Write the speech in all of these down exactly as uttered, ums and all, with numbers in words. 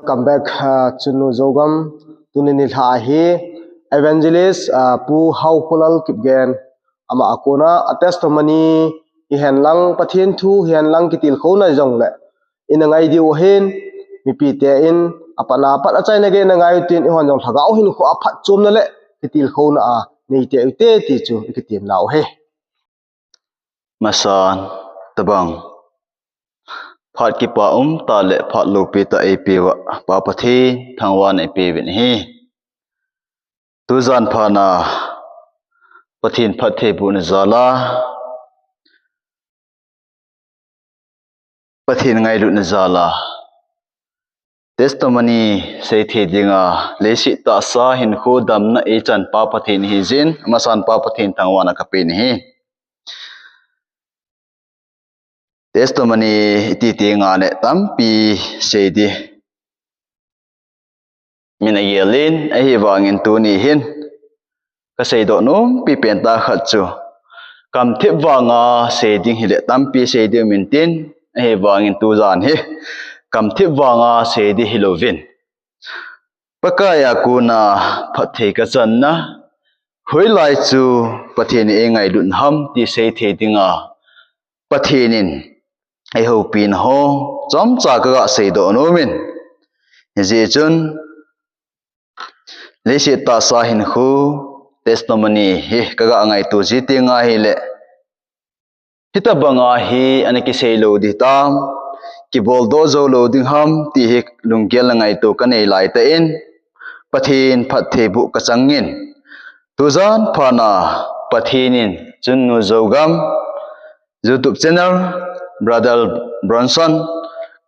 Welcome back, uh, Chunnu Zogam. Tuni nilhah hi Evangelist, uh, Pu Haokholal Kipgen, ama a kona a testimony hihen lang, Pathen thu hihen lang, kitilkhouna jongle ina ngai diu ahin, mipite in apat apat achaina gei ina ngai utin, eihon jong lhagao hinkho a phatchomna le kitilkhouna a nei tei ute ti chu ikitem nau ahi. Masan, tabang, phat kipa umtah le phat loupi tah eipeuva Pa Pathen thangvahna ipeuvin ahi. Tujan phatna Pathen phattheibohna jal a, Pathen ngailutna jal a, testimony seithei dinga, leiset tahsa hinkho damna eichan Pa Pathen ahi jeh in, amasan Pa Pathen thangvahna kapen ahi. Testimony iti tengle tampi sei ding min agel in, ahivangin tuni hin kaseidoh nompi pentah khat chu, kamthip vanga sei ding hile tampi sei ding min tin, ahivangin tujan hi kamthip vanga sei ding hilouvin, Pakai a kona phatthei kachanna, hoilai chu Pathen in eingailut ham ti seithei dinga, Pathen in eihoupina ho chomcha kaga seidoh nomin, hijeh chun leiset tahsa hinkho testimony hi kaga ngaito ji tengle, hitabanga hi ana kisei lou ding ham, kiboldoh jou lou ding ham ti hi lunggel le ngaito kanei laitah in, Pathen phattheiboh kachangin, tujan phatna Pathen in Chunnu Zogam YouTube channel, Brother Bronson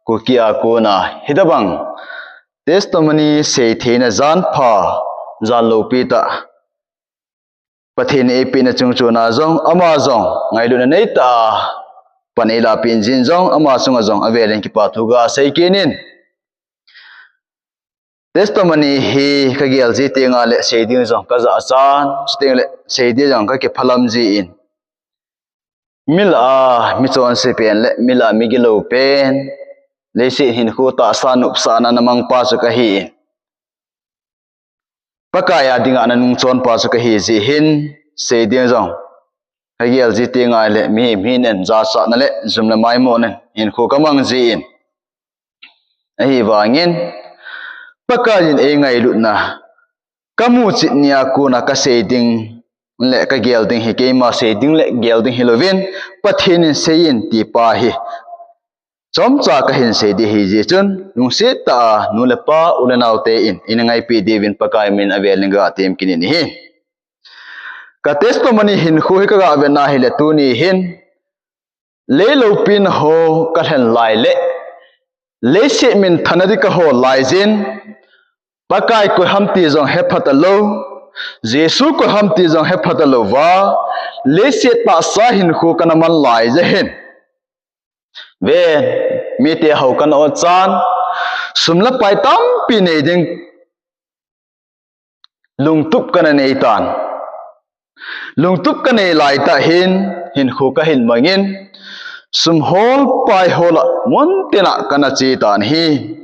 Kuki a kona hitabang testimony seitheina jan pha, jan loupi tah Pathen in eipehna chungchona jong, ama jong ngailutna neitah a pan eilahpeh jeh in jong, ama chunga jong avelin kipa thu gasei kit in, testimony hi kagel ji tengle sei ding jong kajahchan, chutengle sei ding jong kakiphalam jin, mi lah a mi chonse pen le mi lah a mi gilou pen, leiset hinkho tahsa nopsahna ana mangpa chu kahin, Pakai a dinga ana nungchonpa chu kahi jeh hin, sei ding jong kagel ji tengle mihem hina jachatna le jum le maimona hinkho kamang jin, ahivangin Pakai in eingailutna kamu chet nia kona kasei ding le kagel ding hi keima sei ding le gel ding hilouvin, Pathen in seiyin ti pa hi chomcha kahin sei ding ahi jeh chun, lungset tah a nu le pa, u le naote in eina ngaipeh diuvin Pakai min avelin gatem kit in ahi. Ka testimony hinkho hi kaga vetna hile tuni hin, leiloupina ho kalhen lai le, leiset minthanna ding kahol lai jeh in, Pakai koi ham ti jong hepha talou, Jesu koi ham ti jong hepha talouva, leiset tahsa hinkho kana man lai jeh hin, ven, mite hou kana otchan, sum le pai tampi nei ding lungtup kana neitan. Lungtup kanei laitah hin, hinkho kahin mangin, sum hol pai hol a muntina kana chetan ahi.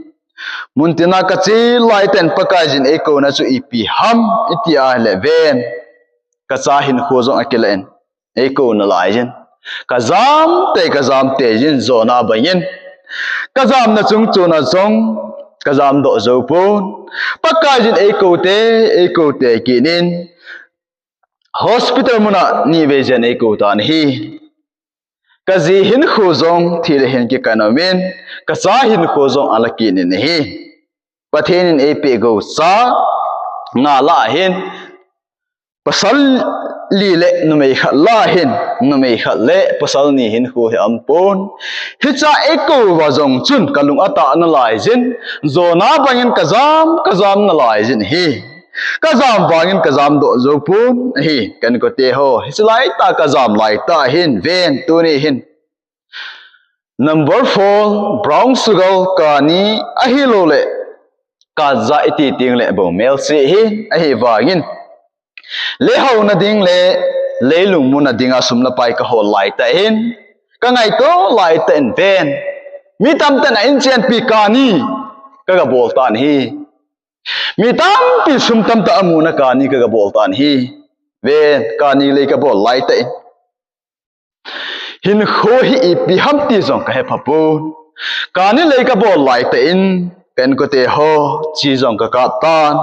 Muntina kache laitah in Pakaiyin eikouna chu ipi ham itia hile ven, kacha hinkho jong akilah in, eikouna laiyin, kajam tei, kajam tei jin jona bangin, kajamna chungchona jong kajamdoh jou pon. Pakaiyin eikoute, eikoute kit in, hospital muna nivei jen eikoutan ahi. Kaji hinkho jong thi le hin kikan umin, kacha hinkho jong ala kit in ahi. Pathen in eipeh gou cha nga lah a hin, pasal li le numei khat lah a hin, numei khat le pasal ni hinkho hi aumpon. Hicha eikouva jong chun kalung atah nalaijin, jona bangin kajam, kajam nalaijin ahi. Kajam vangin kajamdoh jou pon ahi, ka inkote ho. Hiche laitah kajam laitah hin, ven tuni hin, number four, brown sugar, kani, ahilouleh kaja iti tengle bou melse hi, ahivangin leihaona ding le leilungmonna dinga sum le pai kahol laitah hin, kangaito laitah in ven, mi tamtah in a-in chenpi kani, kagabol tan ahi. Mi tampi sum tamtah amuna kani kagabol tan ahi. Ven, kani lei kabol laitah in, hinkho hi ipi ham ti jong kahepha pon. Kani lei kabol laitah in, ka inkote ho, chi jong kakap tan,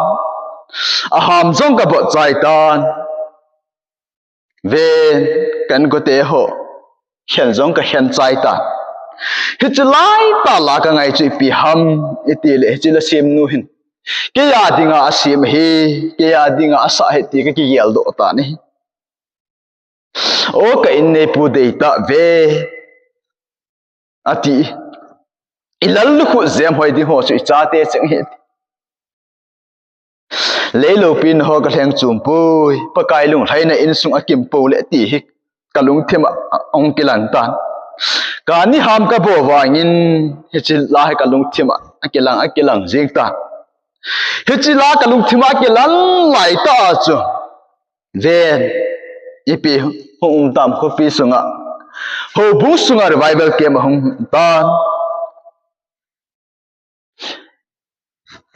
aham jong kabot chai tan. Ven, ka inkote ho, khen jong kakhen chai tan. Hiche laitah la kangai chu ipi ham itile, hiche la semnu hin, kei a dinga asem ahi, kei a dinga asah ahi ti kakigel doh tan ahi. O ka inneipu, deitah ve, ati. Ilal lukhuh jemhoi ding ho chu ichate cheng ahi. Lei loupina ho kalheng chom poi, Pakai lunglhaina insung akim pou le ti hi kalungthim a ahung kilang tan. Kani ham kabol vangin hiche la hi kalungthim a akilang, akilang jing tan. Hiche la kalungthim a akilang laitah a chu, ven, ipi hung um tam, khopi sunga, houbung sunga revival camp ahung um tan.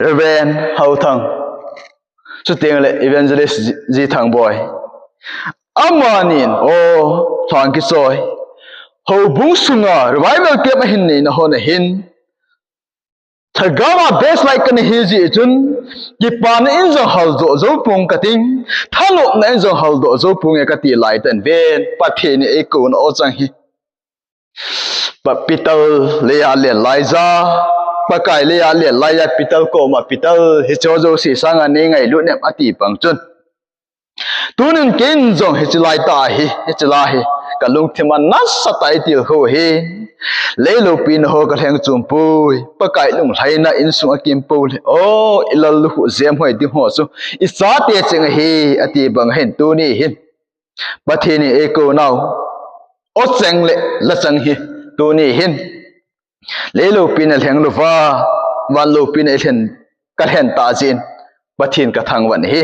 Reverend Hauthang, chuteng le Evangelist Ji-, Jithangboi, amanin, o, Lhangkichoi, houbung sunga revival camp ahin neina hon ahin, thagama best like kana hi jeh chun, kipana in jong haldoh jou pong kating, thanopna in jong haldoh jou ponge kati laitah in, ven, Pathen in eikouna o chang hi. Pa Peter leiya len laiya, Pakai leiya len laiya, Peter koma, Peter, hicheho jouse sanga nei ngailut nem ati bang chun, tunin keiin jong hiche laitah hi, hiche la hi kalungthim a nasatah a itilkhou ahi. Lei loupina ho kalheng chom poi, Pakai lunglhaina insung akim pou le, o, ilal lukhuh jemhoi ding ho chu ichate cheng ahi, ati bang hin tuni hin Pathen in eikou nau, o cheng le la cheng hi, tuni hin lei loupina lheng louva, van loupina ilhen, kalhen tah jeh in Pathen kathangvah in ahi.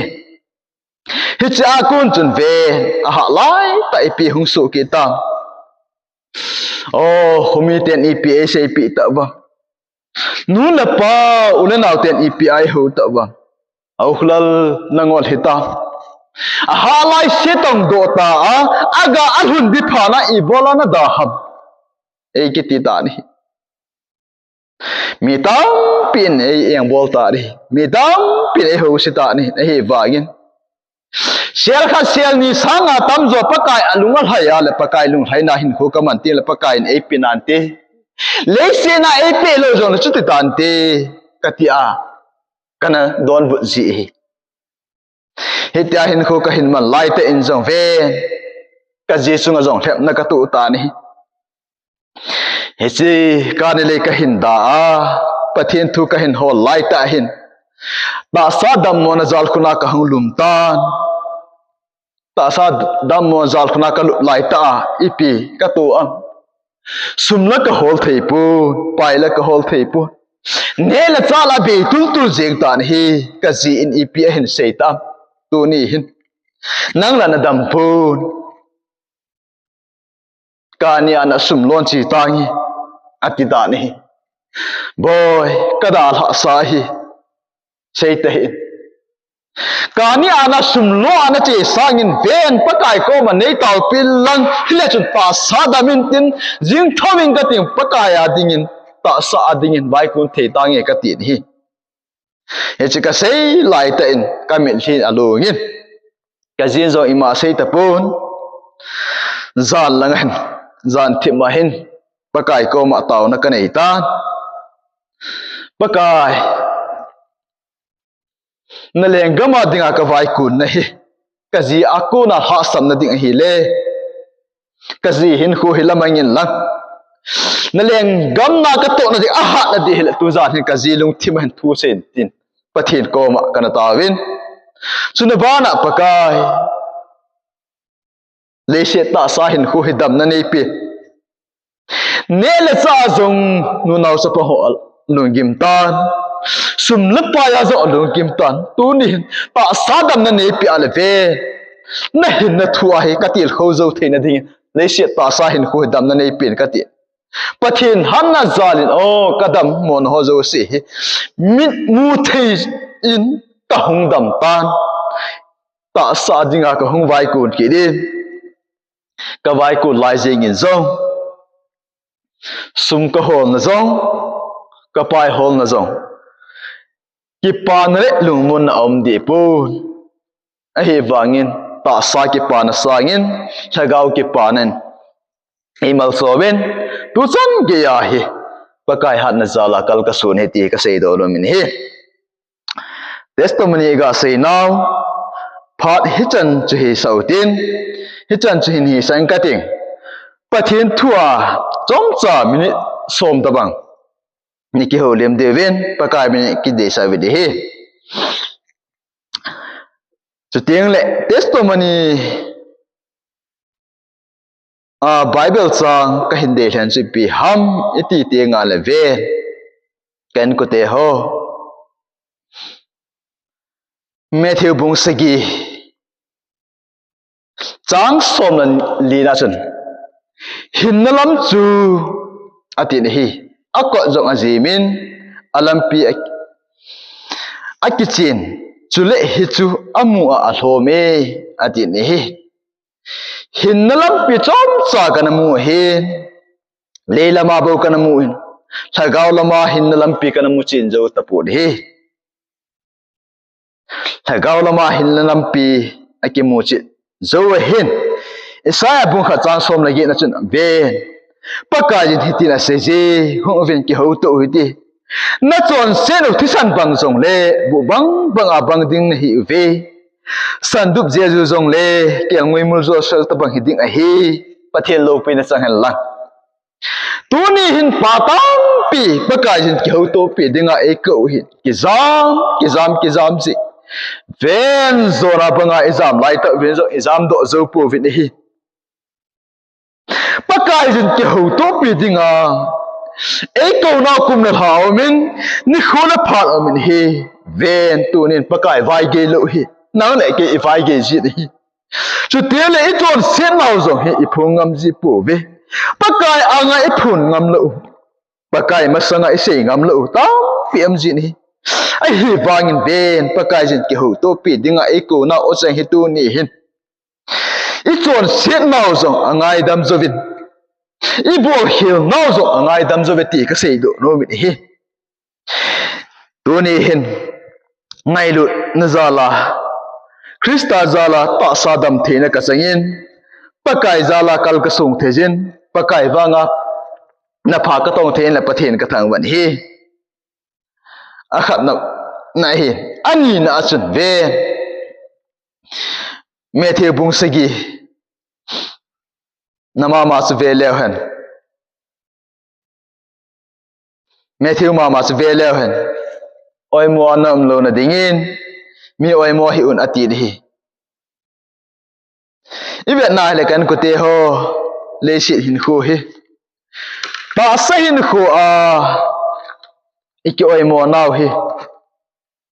Hiche a kon chun ve, ahah laitah ipi hung soh kit tam. O, khomiten ipi eiseipeh tauvam. Nu le pa, u le naoten ipi eihou tauvam. A, U Kholal, nangol hitam. Ahah lai se tong doh ta a, aga alhun ding phat na ibola nada ham, eikiti tan ahi. Mi tampin eiengbol tan ahi. Mi tampin eihouse tan ahi, ahivangin sel khat sel ni sanga tamjo Pakai alung alhai a le Pakai lunglhaina hinkho kaman teng le Pakai in eipe nante. Leiset a eipeh lou jongle chuti tante, kati a, kana donbut ji ahi. Hitia hinkho kahin man laitah in jong ve, kaji chunga jong lhepna katoh tan ahi. Hiche kani lei kahin da a, Pathen thu kahin hol laitah hin, tahsa dammona jalkhun a kahung lum tan. Tahsa dammo jalkhun a kalup laitah a, ipi kato am? Sum la kahol thei pon, pai la kahol thei pon. Neh le chah la bei tultul jeng tan ahi, kaji in ipi ahin sei tam? Tuni hin, nang la nadam pon. Kani a nasum lon che tange, ati tan ahi. Boi, kadalhah sa ahi. Seita hih in. Kani a nasum lon a nache sangin ven, Pakai koma neitaopi lang, hile chun tahsa dam intin, jing thou in kating, Pakai a dingin, tahsa a dingin vaikun thei tange katin ahi. Hiche kasei laitah in kamitlhi in alungin, kajin jong ima sei tapon. Jan lang ahin, jan thim ahin, Pakai koma taona kanei tan. Pakai, nalenggam a dinga kavaikun nahi, kaji a kona lhahsamna ding ahile, kaji hinkho hi lamang in lang, nalenggam na katohna ding, ahatna ding hile, tujan hin kaji lungthim ahin thusei in tin, Pathen koma kana taovin. Chuna bana Pakai, leiset tahsa hinkho hi damna neipen, neh le chah a jong nunao chapang ho alunggim tan, sum le pai a jong alunggim tan, tuni hin tahsa damna neipeh a le ve, nahinna thu ahi, katilkhou jou theina dingin, leiset tahsa hinkho hi damna neipen kati. Pathen hatna jal in, o, kadam mona ho jouse hi mit mu thei in kahung dam tan. Tahsa dinga kahung vaikun kit in. Kavaikun lai jeng in jong, sum kaholna jong, kapai holna jong, kipana le lungmonna aum deh pon. Ahivangin, tahsa kipana sangin, lhagao kipana in eimalsoh uvin, tuchan geiya hi Pakai hatna jal a kal kason ahi ti kaseidoh nom in ahi. Testimony gasei nau phat hichan chu hisah utin, hichan chu hin hisah in kating. Pathen thu a chomcha minute som tobang nei kihoulim diuvin, Pakai min in kideisah uvin ahi. Chuteng le testimony, a, Bible chang kahin deilhen chu ipi ham iti teng le ven, ka inkote ho. Matthew bung sagi, chang som le li na chun, hinna lam chu, atin ahi, akot jong ajim in, alampi a, akichen, chule hichu amu a alhom e, atin ahi. Hinna lampi chomcha kana mu ahin, lei lama bou kana mu in, lhagao lama hinna lampi kana mu chen jou tapon ahi. Lhagao lama hinna lampi akimu chen jou ahin, Isaiah bung khat chang som le get na chun ven, Pakaiyin hitin aseije, hung uvin kihouto u hite. Nachonset u thisan bang jongle, buh bang banga bang ding nahi uve. Sandup jeju jongle, kelngoi mul josel tobang hiding ahi. Pathen loupina chang hen lang. Tuni hin phat tampi Pakaiyin kihoutopi dinga eikou u hin kijam, kijam, kijam jeh. Ven jona banga ijam laitah uvin jong ijamdoh jou pouvin ahi. Pakaiyin kihoutopi dinga eikou nau kum le lha aumin, nikho le phat aumin ahi. Ven, tunin Pakai vaigei lou hi nang le kei ivaigei jin ahi. Chuteng le ichonset nau jong hi iphong ngam ji pouve. Pakai anga iphon ngam lou u, Pakai masanga isei ngam lou u tampi um jin ahi. Ahivangin ven, Pakaiyin kihoutopi dinga eikou nau cheng hi tuni hin ichonset nau jong angaidam jouvin, ibolkhel nau jong angaidam jouve ti kaseidoh nom in ahi. Tuni hin ngailutna jal a, Christa jal a tahsa damtheina kachangin, Pakai jal a kal kasong thei jin, Pakai vanga napha katong thei in le Pathen kathangvah in ahi. Akhatna, na ahi. Anina a chun ven, Matthew bung sagi na mama chu ve leu hen. Matthew mama chu ve leu hen. Oimo ana umlouna dingin mi oimo hih un ati ahi. Ivetna hile ka inkote ho, leiset hinkho hi, tahsa hinkho a iki oimo nau hi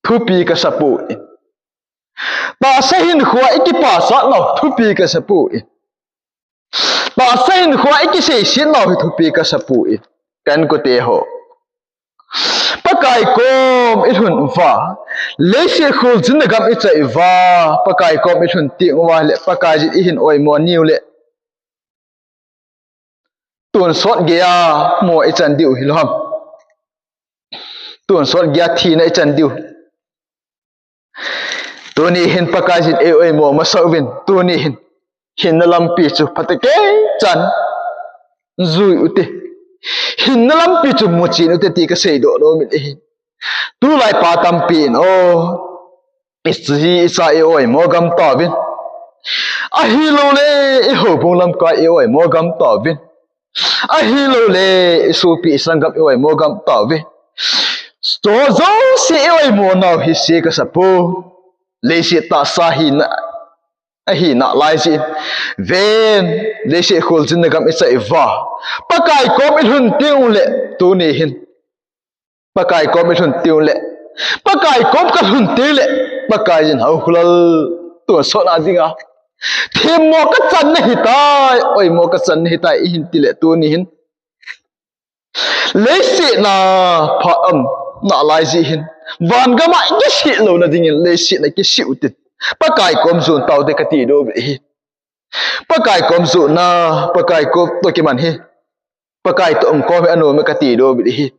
thupi kasapoi. Tahsa hinkho a ikipachat nau thupi kasapoi. Tahsa hinkho a ikiseiset nau hi thupi kasapoi. Ka inkote ho, Pakai kom ilhun uva, leiset kholjinna gam ichai uva, Pakai kom ilhun teng uva le Pakaiyin ihin oimo niu le, tonsot geiya mo ichan diu hilou ham? Tonsot geiya thina ichan diu. Tuni hin Pakaiyin ei oimo masa uvin, tuni hin hinna lampi chu phatecha jui ute. Hinna lampi chu muchen ute ti kaseidoh nom in ahi. Tulai pa tampin, o, ichi icha i oimo gam tauvin, ahilouleh i houbung lamkai i oimo gam tauvin, ahilouleh i sopi i sanggam i oimo gam tauve. Chujouse i oimo nau hi se kasapoi. Leiset tahsa hina, ahina lai jeh in, ven, leiset kholjinna gam ichai uva, Pakai kom ilhun teng ule, tuni hin Pakai kom ilhun teng ule, Pakai kom kalhun teng le, Pakaiyin hou khulal, tonsot a dinga themmo kachan nahitai, oimo kachan nahitai ihin tile, tuni hin Leiset na phat um nalai jeh hin, van gam a ikisih louna dingin leiset na kisih utin, Pakai kom jon taute kati diu ahi. Pakai kom jonna, Pakai kom toh kiman hi, Pakai toh umkhom hi anom e kati diu ahi.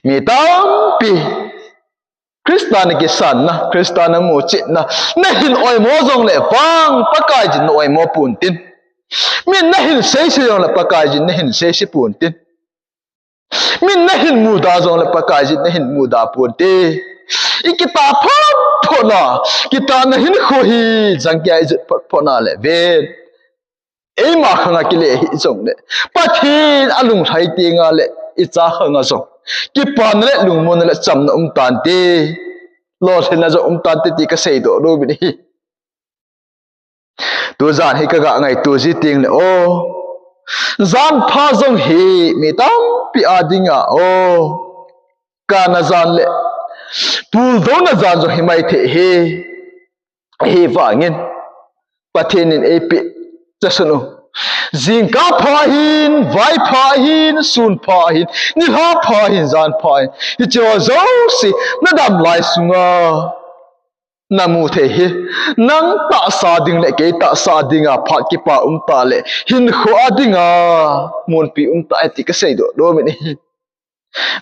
Mi tampi Christa na kisanna, Christa na muchetna, na hin oimo jongle vang Pakai jin na oimo pontin. Min na hin seise jongle Pakai jin na hin seise pontin. Min na hin muda jongle Pakai jin na hin muda ponte. Ikitah phot phot na, kitahna hinkho hi jangkia ijot phot phot na le ven, eima khanga kile hih jongle, Pathen alunglhai tengle icha khanga jong kipana le lungmonna le chamna um tante, lolhinna jong um tante ti kaseidoh nom in ahi. Tujan hi kaga ngaito ji tengle, o, jan pha jong hi mi tampi a dinga, o, kana jan le puldouna jan jong hi maithei hi. Hivangin Pathen in eipeh chasun u, jingkah pha hin, vai pha hin, sun pha hin, nilhah pha hin, jan pha hin, hicheho jouse nadam lai sunga namu thei hi. Nang tahsa ding le kei tahsa dinga phat kipa um tah le hinkho a dinga munpi um tah e ti kaseidoh nom in ahi.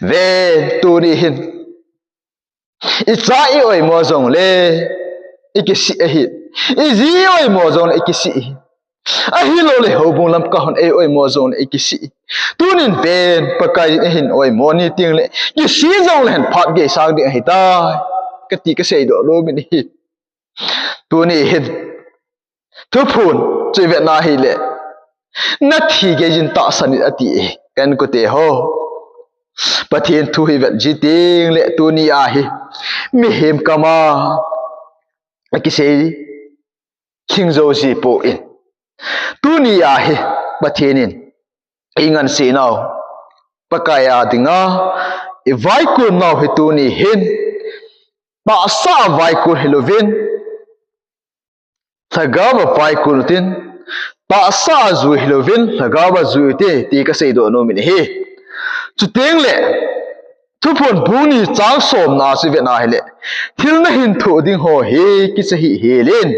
Ve, tuni hin icha i oimo jongle ikisih ahi. Iji i oimo jongle ikisih ahi. Ahilouleh houbung lamkai hon ei oimo jongle ikisih. Tunin ven, Pakai in eihin oimo ni tengle kisih jongle hen phat gei sang ding ahitai kati kaseidoh nom in ahi. Tuni hin Thuphon chu ivetna hile, nathi geijin tahsan in ati e, ka inkoteho. Pathen thu hi vet ji tengle tuni a hi mihem kama akisei lhingjou ji poi. Tuni a hi Pathen in ingansei nau, Pakai a dinga ivaikon nau hi tuni hin tahsa a vaikon hilouvin, lhagao a vaikon utin, tahsa a jui hilouvin, lhagao a jui ute ti kaseidoh nom in ahi. Chutengle Thuphon bung ni chang somna chu ivetna hile, thil nahin thoh dingho hi kicha hih hel in,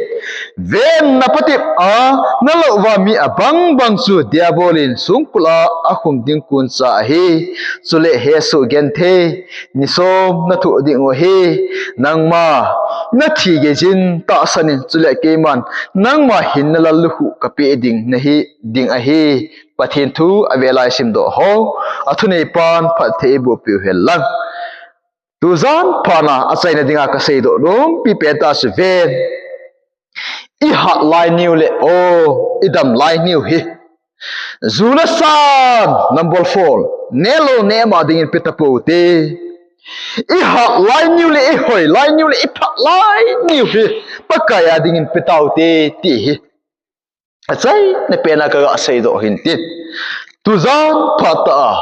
ven, napatep a nalouva mi abang bang chu Diabol in songkul a akhum ding koncha ahi. Chule hesoh genthei ni som nathoh dingu ahi. Nangma nathi geijin tahsan in, chule keiman nangma hinna lallukhuh kapeh ding nahi ding ahi. Pathen thu avel'a isimdoh ho, athuneipan phatthei eibohpiu henlang. Tujan phat'a achaina dinga kaseidoh nompi pentah chu ven, ihat lai niu le, o, idam lai niu hi, juna san number four, nehlou nema dingin petapoute. Ihat lai niu le, ihoi lai niu le, iphat lai niu hi Pakai a dingin petaute ti hi achaina pen'a kaga seidoh hintin. Tujan phatah a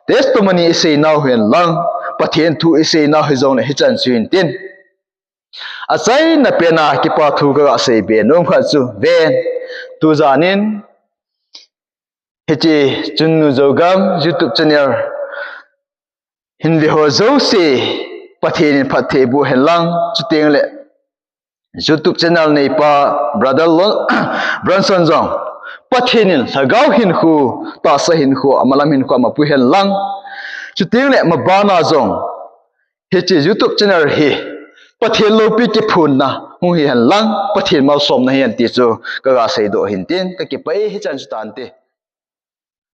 testimony iseinau henlang, Pathen thu iseinau hijongle hichan chu hintin. Achaina pen'a kipa thu kaga seibe nom khat chu ven, tujanin hiche Chunnu Zogam YouTube channel hin veho jouse Pathen in phatthei eiboh henlang, chutengle YouTube channel neipa Brother Lon-, Bronson jong Pathen in lhagao hinkho, tahsa hinkho, amalam hinkho amapui henlang. Chutengle mabanna jong hiche YouTube channel hi Pathen loupi kiphonna hung hi henlang, Pathen malsomna hihen ti chu kaga seidoh hintin, kakipah e, hichan chu tante.